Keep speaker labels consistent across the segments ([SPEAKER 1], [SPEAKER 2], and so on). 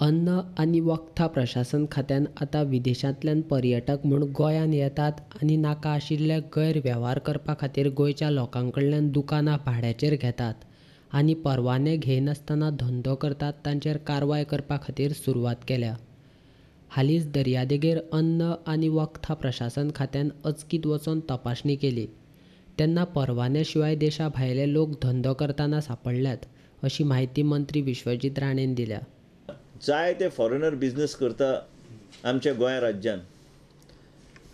[SPEAKER 1] अन्न आनी वखदां प्रशासन खात्यान आतां विदेशांतल्यान पर्यटक म्हूण गोंयांत येतात आनी नाका आशिल्ले गैरवेव्हार करपा खातीर गोंयच्या लोकां कडल्यान दुकानां भाड्याचेर घेतात आनी परवाने घेयनासतना धंदो करतात तांचेर कारवाय करपा खातीर सुरवात केल्या. हालींच दर्यादेगेर अन्न आनी वखदां प्रशासन खात्यान अचकीत वचोन तपासणी केली. तेन्ना परवान्या शिवाय देशा भायले लोक धंदो करतना सांपडल्यात, अशी म्हायती मंत्री विश्वजीत राणेन दिल्या.
[SPEAKER 2] जायते फॉरेनर बिझनस करता आमच्या गोंय राज्यान.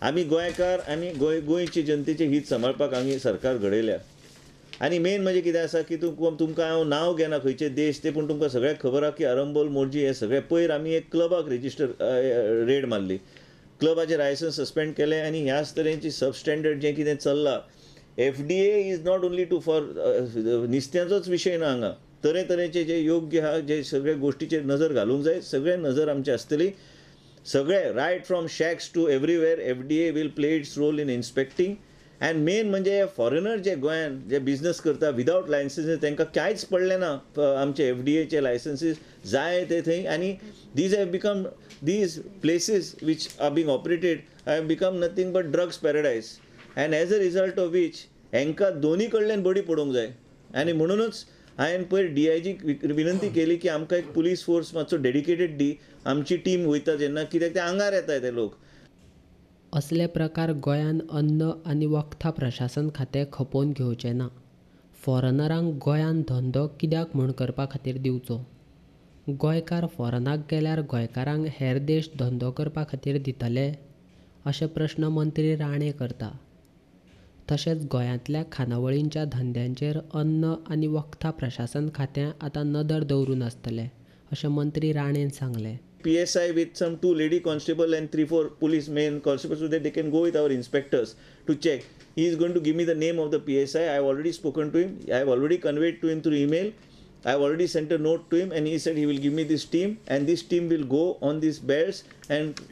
[SPEAKER 2] आमी गोंयकार आनी गोंयचे जनतेचे हित सांबाळपाक आमी सरकार घडयल्या. आनी मेन म्हणजे कितें आसा की तुमकां हांव नांव घेना खंयचे देश ते, पूण तुमकां सगळ्याक खबर आसा की आरंबोल, मोरजी हे सगळे पयर आमी एक क्लबाक रेजिस्टर रेड मारली, क्लबाचे लायसन्स सस्पेंड केले आनी ह्याच तरेची सबस्टँडर्ड जें कितें चल्लां. FDA is not only to for नुस्त्याचोच विशय ना, हांगा तरेतरेचे जे योग्य आहा जे सगळे गोश्टीचेर नजर घालूंक जाय, सगळे नजर आमची आसतली. सगळे right from shacks to everywhere FDA will play its role in inspecting. And main म्हणजे फॉरेनर जे गोंयान जे बिजनस करता विदावट लायसन्सीस, तांकां कांयच पडलें ना आमचे एफडीएचे लायसन्सीस जाय ते थंय. आनी these have become, these places which are being operated have become nothing but drugs paradise. And as a result of which हांकां दोनी कडल्यान बडी पडूंक जाय. आनी म्हणुनूच हांवें पयर डीआयजीक विनंती केली की आमकां एक पुलीस फोर्स मातसो डेडिकेटेड दी, आमची टीम वयता जेन्ना, कित्याक ते आंगार येता ते लोक.
[SPEAKER 1] असले प्रकार गोंयान अन्न आनी वखदां प्रशासन खातें खपोवन घेवचें ना. फॉरनरांक गोंयान धंदो कित्याक म्हूण करपा खातीर दिवचो? गोंयकार फॉरनाक गेल्यार गोंयकारांक हेर देश धंदो करपा खातीर दितले? अशे प्रश्न मंत्री राणे करता. तशेंच गोंयांतल्या खानावळींच्या धंद्यांचेर अन्न आनी वखदां प्रशासन खातें आतां नदर दवरून आसतलें, अशें मंत्री राणेन सांगलें.
[SPEAKER 2] PSI with some 2 lady constable and 3-4 police men constables so that they can go with our inspectors to check. He is going to give me the name of the PSI. I have already spoken to him. I have already conveyed to him through email. I have already sent a note to him and he said he will give me this team and this team will go on these belts and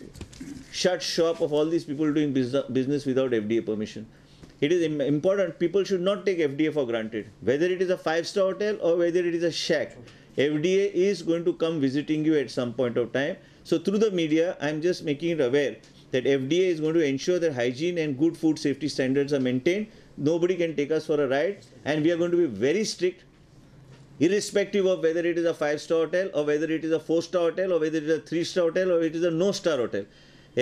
[SPEAKER 2] shut shop of all these people doing business without FDA permission. It is important. People should not take FDA for granted. Whether it is a 5-star hotel or whether it is a shack, FDA is going to come visiting you at some point of time. So through the media, I am just making it aware that FDA is going to ensure that hygiene and good food safety standards are maintained. Nobody can take us for a ride, and we are going to be very strict, irrespective of whether it is a 5-star hotel or whether it is a 4-star hotel or whether it is a 3-star hotel or it is a no-star hotel.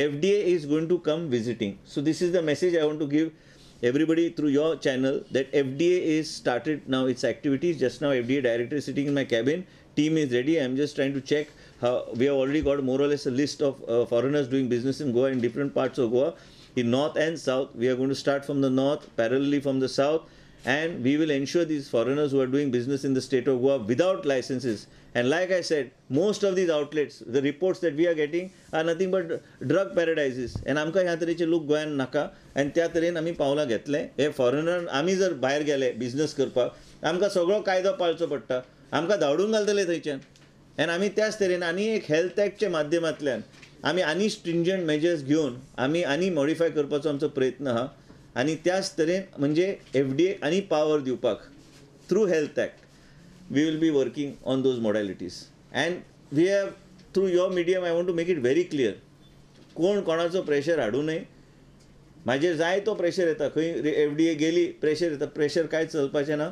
[SPEAKER 2] FDA is going to come visiting. So this is the message I want to give everybody through your channel, that FDA is started now its activities. Just now FDA director is sitting in my cabin, team is ready. I am just trying to check how we have already got more or less a list of foreigners doing business in Goa, in different parts of Goa, in north and south. We are going to start from the north, parallelly from the south, and we will ensure these foreigners who are doing business in the state of Goa without licenses. And like I said, most of these outlets, the reports that we are getting are nothing but drug paradises. And आमकां ह्या तरेचे लोक गोंयान नाका, आनी त्या तरेन आमी पावलां घेतले. हे फॉरेनर आमी जर भायर गेले बिजनस करपाक, आमकां सगळो कायदो पाळचो पडटा, आमकां धांवडून घालतले थंयच्यान. आनी आमी त्याच तरेन आनी एक हेल्थ एक्टच्या माध्यमांतल्यान आमी आनी स्ट्रिंजंट मेजर्स घेवन आमी आनी मॉडिफाय करपाचो आमचो प्रयत्न आहा. आनी त्याच तरेन म्हणजे एफडीए आनी पावर दिवपाक through health act we will be working on those modalities. And we have, through your medium, I want to make it very clear, कोण कोणाचो प्रेशर हाडूं न्हय. म्हाजेर जाय तो प्रेशर येता, खंय एफडीए गेली प्रेशर येता, प्रेशर कांय चलपाचें ना.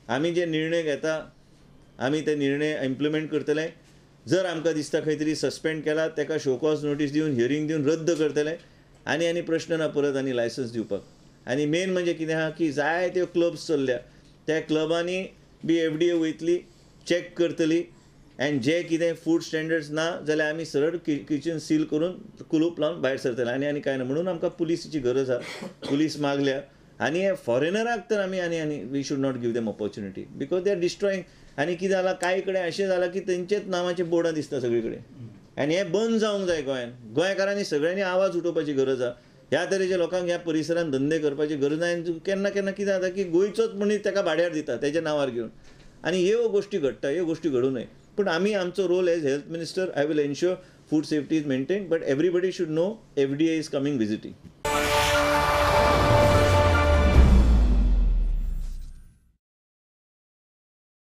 [SPEAKER 2] आमी जे निर्णय घेता आमी ते निर्णय इम्प्लिमेंट करतले. जर आमकां दिसता खंय तरी सस्पेंड केला, ताका शोकॉज नोटीस दिवन हियरींग दिवन रद्द करतले. आनी आनी प्रश्न ना परत आनी लायसन्स दिवपाक. आनी मेन म्हणजे कितें आहा की जाय त्यो क्लब्स चल्ल्या, त्या क्लबांनी बी एफडीए वयतली, चॅक करतली, आनी जे कितें फूड स्टँडर्ड्स ना जाल्यार आमी सरळ किचन सील करून कुलूप लावन भायर सरतले. आनी आनी कांय ना. म्हणून आमकां पुलिसीची गरज आहा, पुलीस मागल्या. आनी हे फॉरेनराक तर आमी आनी आनी we should not give them opportunity because they are destroying. आनी कितें जालां, कांय कडेन अशें जालां की तेंचेच नांवाचे बोर्डां दिसता सगळे कडेन, आनी हें बंद जावंक जाय गोंयान. गोंयकारांनी सगळ्यांनी आवाज उठोवपाची गरज आहा. ह्या तरेच्या लोकांक ह्या परिसरांत धंदे करपाची गरज ना. आनी केन्ना केन्ना कितें जाता की गोंयचोच मनीस ताका भाड्यार दिता तेज्या नांवार घेवन, आनी ह्यो गोश्टी घडटा, ह्यो गोश्टी घडूं नये. पूण आमी आमचो role as health minister, I will ensure food safety is maintain, but everybody should know FDA is coming visiting.